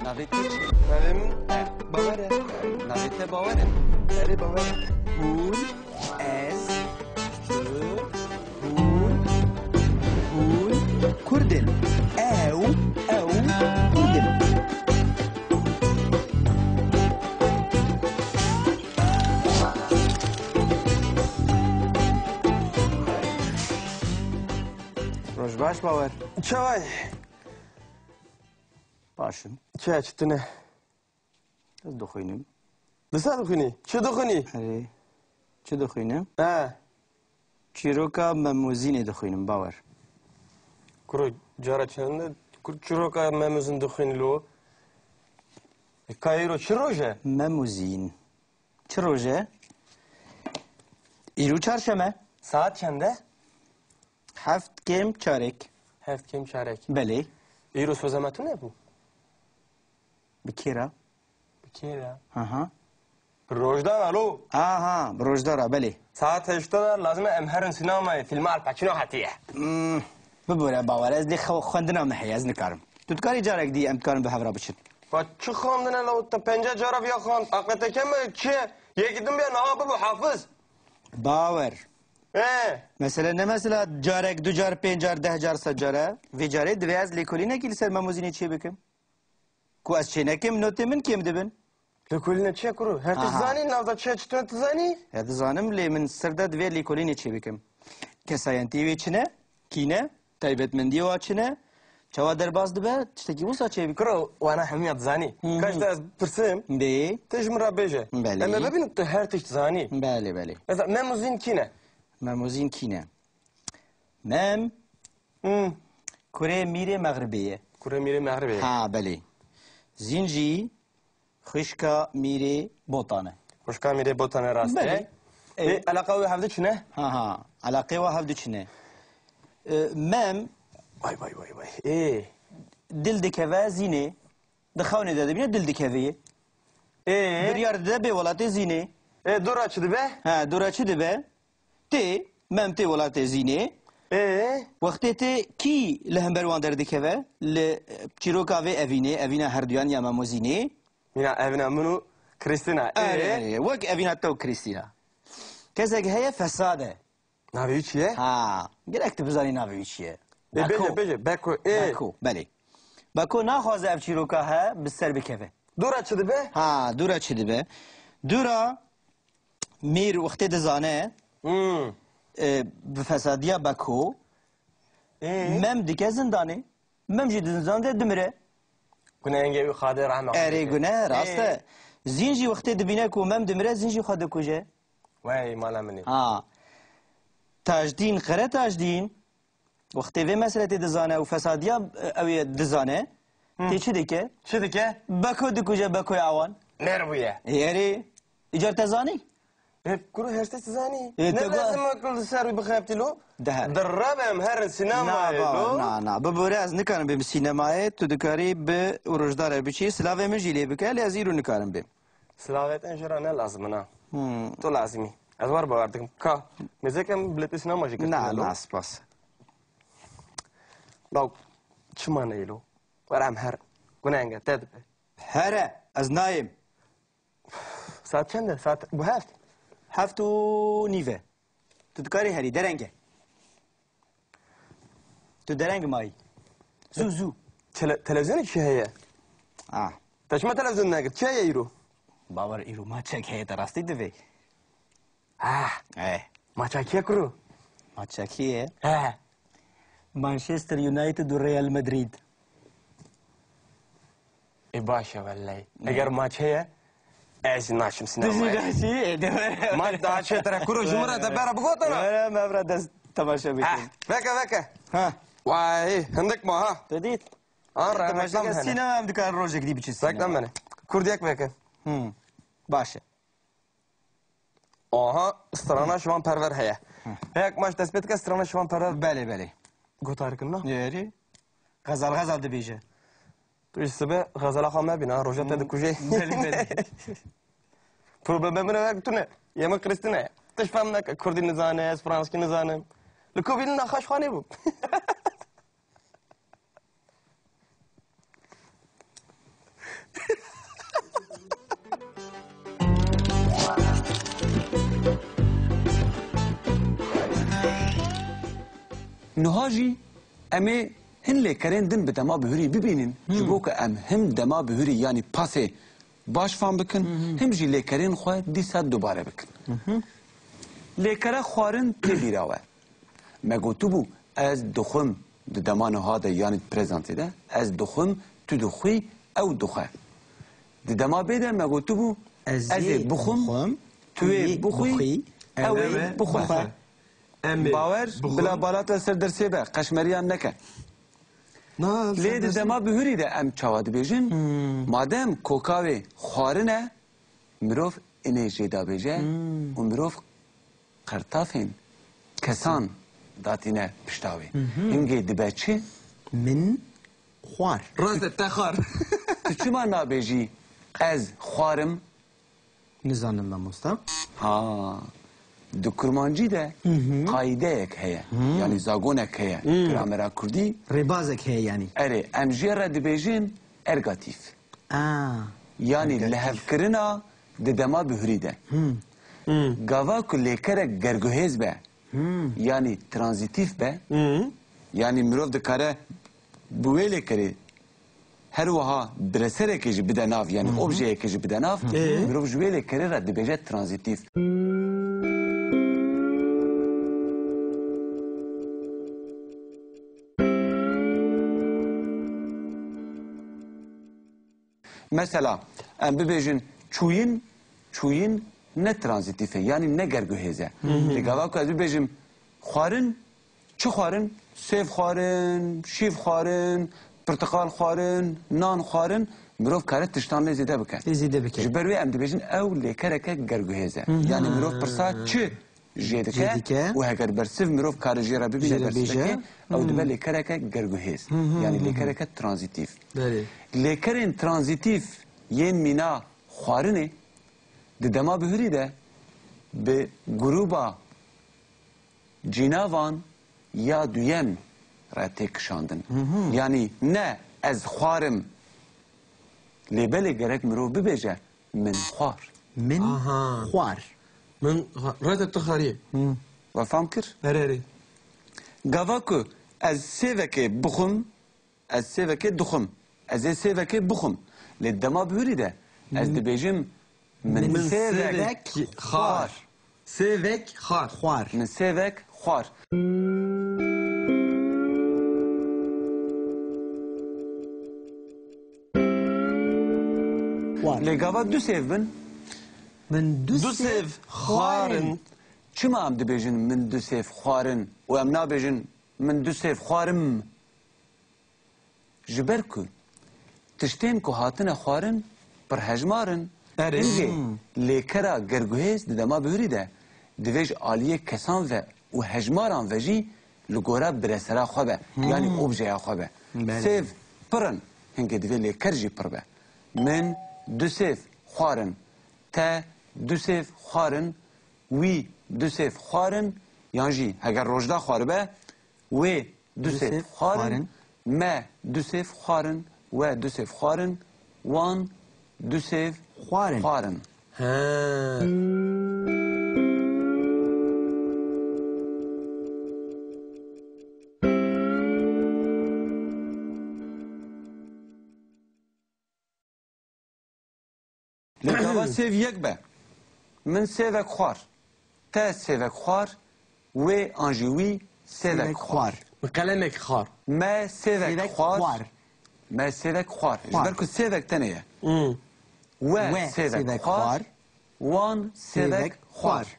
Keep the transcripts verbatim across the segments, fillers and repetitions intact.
Navê te çi? Navê min Bawer e. Navê te Bawer e? Erê, Bawer e. Hûn, ez, tu, hûn, hûn Kurd in. Ew, ew Kurd in. Roj baş, Bawer. Çawa yî? Baş im. Çi, çi tune? Ez dixwînim. Disa dixwînî? Çi dixwînî? Erê. Çi dixwînim? He. Çîroka Mem û Zînê dixwînim, Bawer. Kuro, cara çend e? Kur çîroka Mem û Zîn dixwînî lo? E, ka îro çi roj e? Mem û Zîn. Çi roj e? Îro çarşeme. Saet çend e? Heft kêm çarek. Heft kêm çarek. Belê. Îro soza me tune bû? Bi kê re? Bi kê re? Aha. Bi Rojda re lo. Aha, bi Rojda re, belê. Saet heşta de lazim e em herin sînemayê. Fîlma Al Pacino hatiye. Hmm, bibore, Bawer, ez lê xew-, xwendina min heye, ez nikarim. Tu dikarî carek dî em dikarin bi hev re biçin. Va çi xwendine la, te penca cara viya xwend. Aqlê te kem e, çi ye? Yekî din bê niha bibo hafiz. Bawer. Ê. Mesele ne mesela carek, du car, pênc car, deh car, sed car e. Vê carê divê ez lêkolînekî li ser Mem û Zînê çêbikim. Ku ez çênekim, notê min kêm dibin. Lêkolîne çi ye kuro? Her tişt zanî, navza çi ye, çi tune tu zanî? Ya dizanim, lê min sir de divê lêkolînê çêbikim. Kesayentî wê çi ne? Kî ne? Taybetmendiyê wa çi ne? Çawa derbas dibe? Tiştekî wisa çêbikim. Kuro, wana hemiya dizanî. Hı hı. Kaş de ez pirsim. Bê. Tu ji min re bêje. Belê. Em ê bibînin tu her tişt zanî. Belê, belê. Mesela Mem û Zîn kî ne? Mem û Zîn kî ne? Mem. Hmm. Kurê Mîrê Mexribê ye. Kurê Mîrê Mexribê ye. Ha, belê. Zîn jî xwişka Mîrê Botan e. Xwişka Mîrê Botan e, rast e. Belê. Ê, ê, eleqa wê hevdu çi ne? Ha, ha. Eleqê wa hevdu çi ne? E, Mem. Vay, vay, vay, vay. Ê. Dil dikeve Zînê. Di xewnê de dibîne dil dikeve yê. Ê. Biryar dide bê welatê Zînê. Ê, dora çi dibe? Ha, dora çi dibe? Tê, Mem tê welatê Zînê. Ê? Wextê tê kî li hember wan derdikeve? Li, e, çîroka vê evînê, evîna herduyan ya Mem û Zînê. Mîna evîna min û Krîstîna. Ê? Erê, erê, wek evîna te û Krîstîna. Kesek heye fesad e. Navê wî çi ye? Ha, gerek tu bizanî navê wî çi ye. Ê, bêje, Beko. Bêje, Beko, ê. Beko, belê. Beko naxwaze ev çîroka he bi ser bikeve. Dora çi dibe? Ha, dora çi dibe? Dora Mîr wextê dizane, Hmm. e, bi fesadiya Beko, Ê? Mem dike zindanê. Mem jî di zindan de dimire. Gunehengê wî Xwedê rehme xwe Erê bike. Gune, rast Ê. e. Zîn jî wextê dibîne ku Mem dimire, Zîn jî xwe dikuje. Wey mala min ê. Ha. Tajdîn, Qere Tajdîn, wextê vê meseletê dizane û fesadiya, e, ew ê dizane, Hı. tê çi dike? Çi dike? Beko dikuje, Bekoya wan. Ner bûye. Ê, erê. Îcar te zanî? Ê, kuro her tişt zanî. Ê, Ne te lazim e ku li ser wî bixebtî lo? Dehe. Dirre be em herin sînemayê Na, ba, lo. na, na. Bibore ez nikarim bêm sînemayê. Tu dikarî bi Rojdarê biçî. Silavê min jî lê bike. Lê ez îro nikarim bêm. Silavê te jê re ne lazim in, na. Hmm. Tu lazim î. Ez wer bawer dikim. Ka. Mêzeke em biletê sînema jî girtine Na, lo. na, spas. Law, çima neyê lo? Were em herin. Gunenge te dibe. Here, ez nayêm. Saet çend e? Saet bû heft. Heft û nîv e. Tu dikarî herî, dereng e. Tu dereng mayî. Zû, zû. Tele-, televîzyonê çi heye? Ah. Te çima televîzyon negirt? Çi heye îro? Bawer, îro maçek heye, te rastî divê. Ah. Eh. Maça kî ye kuro? Maça kî ye? He. Manchester United û Real Madrid. Ê, baş e wellahî. Ne? Eger maç heye, ez jî naçim sînemayê. Tu jî naçî? Ê, de were. Maç daha çêtir e. Kuro ji min re te bera bigotana. Were, me bira dest temaşe bikin. Heh, veke, veke. Ha. Vay, hindik ma ha. Tu dît? Ha, Te re, temaşe reklam ke hene. Sînema em dikar rojek dî biçin sînema. Reklam hene. Kurdiyek veke. Hmm. Baş e. Aha, strana Şivan Perwer heye. Hı. Heye ku maç dest pê dike, strana Şivan Perwer. Belê, belê. Gotarkin na? Erê. Xezal, xezal dibêje. Tu ji sibe xezala xwe me bîna, roja te Hmm. dikujê. Belê, belê. Probleme min ew ye ku tu ne. Yê min Krîstîne ye. Tişt fem neke. Kurdî nizane, ez franskî nizanim. Li ku bînin naxaş xwe nêbû. Niha jî em ê hin lêkerên din bi dema bihurî bibînin, ji bo ku em him dema bihurî, yanî passé, baş fam bikin, him jî lêkerên xwe dîsa dubare bikin. Lêkere xwarin tê bîra we. Me gotibû, ez dixwim, di dema niha de, yanî di prezentê de, ez dixwim, tu dixwî, ew dixwe. Di dema bê de me gotibû, ez ê bixwim, tu ê bixwî, ew ê bixwe. Em ê Bawer, bixwin. Bila balata ser dersê be, qeşmeriyan neke. Na, Lê ser di dersê dema bihurî de em çawa dibêjin? Madem koka wê xwarin e, mirov inê jê dabêje û mirov qertafên kesan datîne pişta wê. Hingê dibe çi? Min xwar. Rast e, te xwar. Tu çima nabêjî ez xwarim? Nizanim mamosta. Ha, di kurmancî de qaydeyek heye. Yanî zagonek heye. Gramera kurdî. Rêbazek heye yanî. Erê, em jê re dibêjin ergatîf. A, Yanî ergatîf. Lihevkirina di dema bihurî de. Gava ku lêkerek gerguhêz be, yanî tranzîtîf be, yanî mirov dikare bi wê lêkerê her wiha bireserekê jî bide nav, yanî objeyekê jî bide nav, mirov ji wê lêkerê re dibêje tranzîtîf. Mesela, em bibêjin çûyin, çûyin ne tranzîtîf e, yanî ne gerguhêz e. Li gava ku ez bibêjim xwarin, çi xwarin? Sêv xwarin, şîv xwarin, pirtiqal xwarin, nan xwarin, mirov kare tiştan lê zêde bike. Lê zêde bike. Ji ber wê em dibêjin ew lêkereke gerguhêz e. Yanî mirov pirsa çi jê dike Jê dike. Û heger bersiv mirov kare jê re bibîne Jê re bersivekê, bêje. Ew dibe lêkereke gerguhêz. Yanî lêkereke tranzîtîf. Belê. Lêkerên tranzîtîf yên mîna xwarinê di dema bihurî de bi grûba cînavan ya duyem re tê kişandin. Yanî ne ez xwarim, lê belê gerek mirov bibêje, Min xwar. Min Aha. xwar. Min xa-, rete tu xariyê. Hı. We fam kir? Erê, erê. Gava ku ez sêvekê bixwim, ez sêvekê dixwim. Ez ê sêvekê bixwim. Lê dema bihurî de ez Min dibêjim, min Min sêvek sêvek xwar. xwar. Sêvek xwar. Xwar. Min sêvek xwar. Xwar. Lê gava du sêv bin? Min du Du sêv sêv xwarin. xwarin. Çima em dibêjin min du sêv xwarin û em nabêjin min du sêv xwarim? Ji ber ku tiştên ku hatine xwarin pir hejmar in, Erê. hingê Hmm. lêkera gerguhêz di dema bihurî de divê ji aliyê kesan ve û hejmaran ve jî li gora biresera xwe be, Hmm. yanî objeya xwe be. Belê. Sêv pir in, hingê divê lêker jî pir be. Min du sêv xwarin, te du sêv xwarin, wî du sêv xwarin, yan jî heger rojda xwaribe, wê du sêv xwarin, me du sêv xwarin, we du sêv xwarin, wan du sêv xwarin. He. Lê gava sêv yek be. Min sêvek xwar. Te sêvek xwar. Wê an jî wî sêvek Sêvek xwar. xwar. Min qelemek xwar. Me sêvek Sêvek xwar. xwar. Me sêvek xwar. Xwar. Ji ber ku sêvek tenê ye. Hmm. We We sêvek sêvek xwar. xwar. Wan sêvek Sêvek xwar. xwar.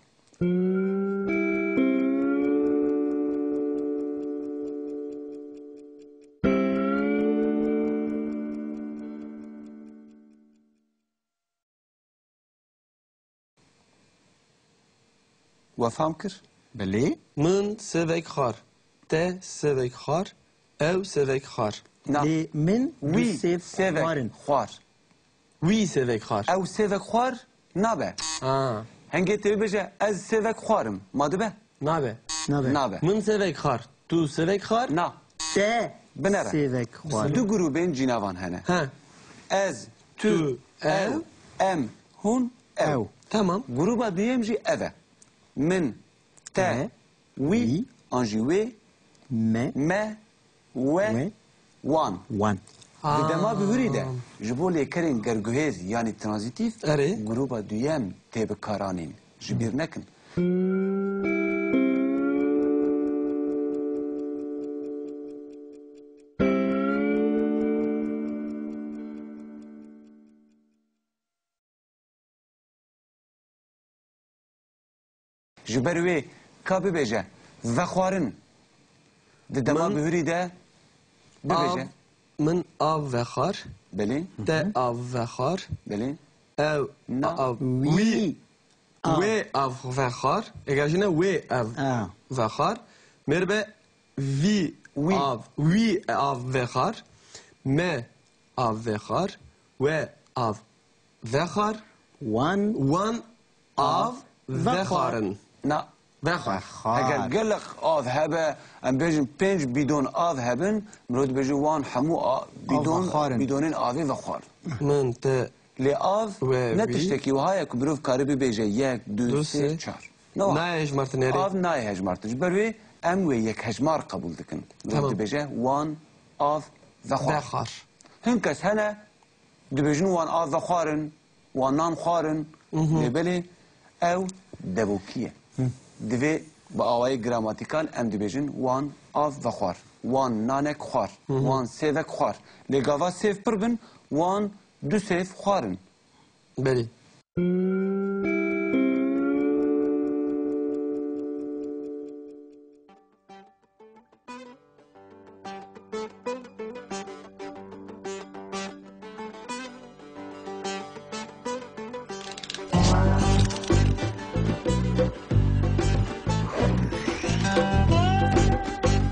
We fam kir? Belê. Min sêvek xwar. Te sêvek xwar. Ew sêvek xwar. Na. Lê min du Wî sêv sêvek xwarin. xwar. Wî sêvek xwar. Ew sêvek xwar nabe. Ha. Hingê tê bibêje, ez sêvek xwarim. Ma dibe? Nabe. Nabe. Nabe. Min sêvek xwar. Tu sêvek xwar. Na. Te Binere. sêvek xwar. Du grûbên cînavan hene. Ha. Ez, tu, Tu, ew, ew. em, hûn, ew. Ew. Tamam. Grûba duyem jî ev e. Min, te, Te, wî, wî. an jî wê, Me. Me, we, We. wan. Wan. Di dema bihurî de ji bo lêkerên gerguhêz yanî tranzîtîf Erê. grûba duyem tê bikaranîn. Ji bîr nekin. Ji ber wê ka bibêje vexwarin. Di dema Min bihurî de bibêje. av, min av vexwar. Belê. Te av vexwar. Belê. Ew Na. av, Wî. wî, Av. wê av vexwar. Eger jine wê ev Ah. vexwar. Mêr be vî Wî. av, wî av vexwar. Me av vexwar. We av vexwar. Wan. Wan av Vexwar. vexwarin. Na. Vexwar. Vexwar. Eger gelek av hebe, em bêjin pênc bîdon av hebin, mirov dibêje wan hemû a-, bîdon, vexwarin. bîdonên avê vexwar. Min te Lê av We ne wî. tiştekî wiha ye ku mirov kare bibêje yek, du, Du, sê, sê. çar. Ne wiha. Nayê hejmartin erê. Av nayê hejmartin. Ji ber wê em wê yek hejmar qebûl dikin. Mirov Tamam. dibêje wan av vexwar. Vexwar. Hin kes hene dibêjin wan av vexwarin, wan nan xwarin, Mhm. lê belê ew devokî ye. Divê bi awayê gramatîkal em dibêjin wan av vexwar, wan nanek xwar, Mhm. wan sêvek xwar. Lê gava sêv pir bin, wan du sêv xwarin. Belê.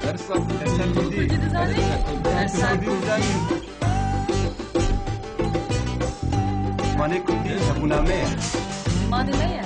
Dersa Kurdî dizanî? Dersa Kurdî dizanî? Zimanê Kurdî hebûna me ye. Zimanê me ye.